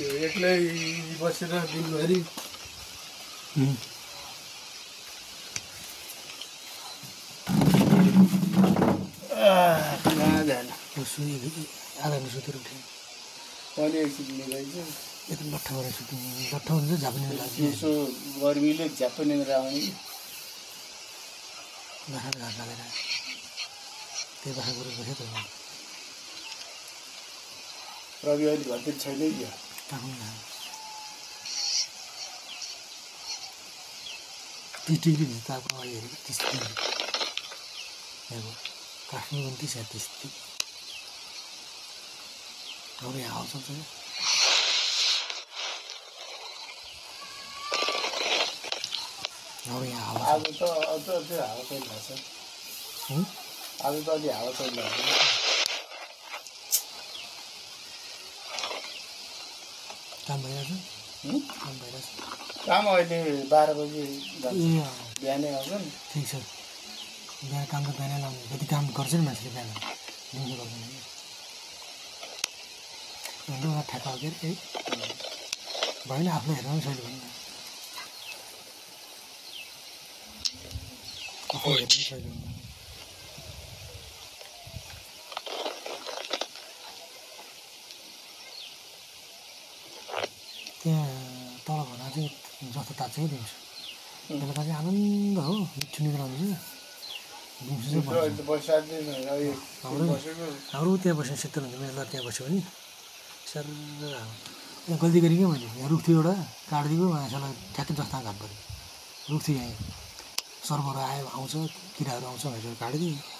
एक्लै बसेर दिनभरि आधा घन्टा सुतेर उठेँ पनि एकछिन मिलाइछु यता लट्ठा गरेर सुत्नु लट्ठा हुन्छ झापने लाग्छ यसो गर्मीले झ्याप्पने आउने बाख्रा घाँस लागेर त्यही बाख्रा गरेर बसेँ त रवि अहिले घरतिर छैन क्या काठमाडौँ गएको 30 डिग्री तापमान अहिले हेरेको 30 डिग्री यहाँको काठमाडौँ 29 या 30 अब यहाँ हावा चल्छ अब यहाँ हावा आज त अझ त्यो हावा चलिरहेको छ आज त अलि हावा चलिरहेको छ काम भइरहेछ काम भइरहेछ काम अहिले 12 बजी ए बिहानै आउँछन् ठिक छ बिहान काम त बिहानै लाउने जति काम गर्छ नि मान्छेले बिहान दिउँसो गर्दैन कि एउटा ठ्याक्का हो के अरे भएन आफूलाई हेर्न पनि छैन भन्नु आफूलाई हेर्न पनि छैन त्यहाँ तल घरमा चाहिँ जस्तो तात्छ क्या दिउँसो बेलुका चाहिँ आनन्द हो मिठो निद्रा आउँछ दिउँसो चाहिँ हाम्रो त्यहाँ बस्ने शीतल हुन्छ मेरो त्यहाँ बस्यो भने सर यहाँ गल्ती गरेँ क्या मैले यहाँ रुख थियो एउटा काटिदिएको मान्छेलाई ठ्याक्कै जस्ता घाट पऱ्यो रुख थियो यहाँ सर्पहरू आयो आउँछ किराहरू आउँछ भनेर काटिदिएँ